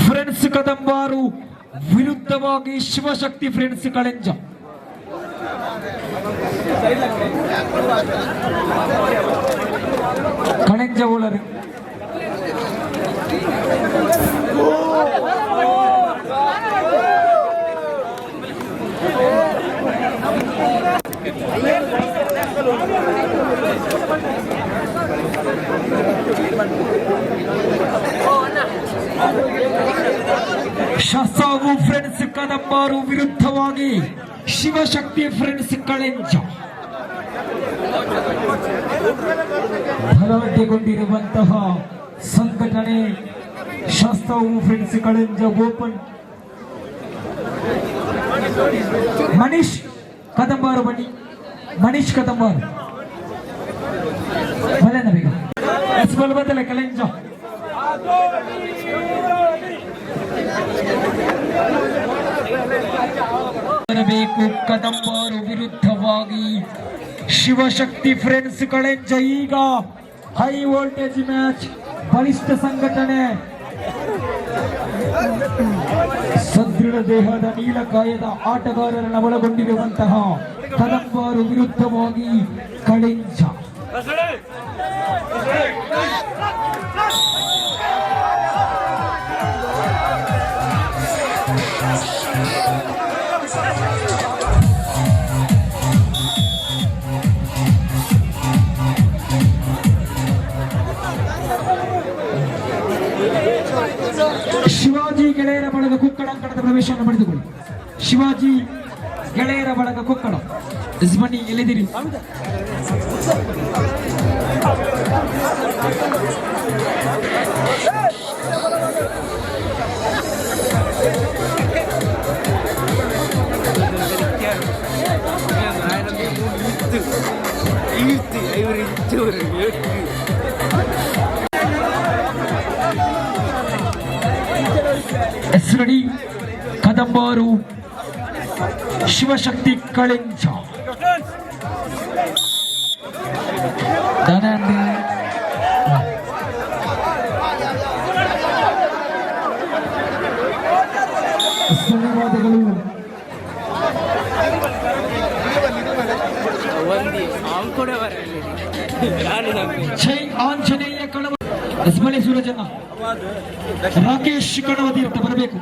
Friends ಕದಂಬಾರು ವಿರುದ್ಧವಾಗಿ Shivashakti friends Kalenja. Kalenja ಓಳರು. ಶಸಾವು friends ಕದಂಬಾರು ವಿರುದ್ಧವಾಗಿ Shivashakti friends Kalenja. ಭರಾಟೆಗೊಂಡಿರುವಂತಹ ಸಂಘಟನೆ ಶಾಸ್ತಾವು ಫ್ರೆಂಡ್ಸ್ ಕಳೆಂಜ ಓಪನ್. ಮನೀಶ್ ಕದಂಬಾರು ಬನ್ನಿ. ಮನೀಶ್ ಕದಂಬಾರು ಬಲೆ ಬೇಗ. ಎಸ್ ಬಲ್ ಬದಲೆ ಕಳೆಂಜ. ಬರಬೇಕು ಕದಂಬಾರು ವಿರುದ್ಧವಾಗಿ ಶಿವಶಕ್ತಿ ಫ್ರೆಂಡ್ಸ್ ಕಳೆಂಜ. ಈಗ ಹೈ ವೋಲ್ಟೇಜ್ ಮ್ಯಾಚ್. ಬಲಿಷ್ಠ ಸಂಘಟನೆ, ಸದೃಢ ದೇಹದ ನೀಲಕಾಯದ ಆಟಗಾರರನ್ನು ಒಳಗೊಂಡಿರುವಂತಹ ಕದಂಬಾರು ವಿರುದ್ಧವಾಗಿ ಕಳೆಂಜ. ಶಿವಾಜಿ ಗೆಳೆಯರ ಬಳಗ ಕುಕ್ಕಡಂಕಣದ ಪ್ರವೇಶವನ್ನು ಪಡೆದುಕೊಳ್ಳಿ. ಶಿವಾಜಿ ಗೆಳೆಯರ ಬಳಗ ಕುಕ್ಕಡ ಬನ್ನಿ, ಎಲ್ಲಿದ್ದೀರಿ? ಎಸ್ರಡಿ ಕದಂಬಾರು ಶಿವಶಕ್ತಿ ಕಳೆಂಜ. ಧನಂಜಯ ಧನ್ಯವಾದಗಳು. ಜೈ ಆಂಜನೇಯ ಕಣವ ಎಸ್ಮಲೆ ಸೂರಜನ್ನ ರಾಕೇಶ್ ಕಣವತೀರ್ಥ ಬರಬೇಕು.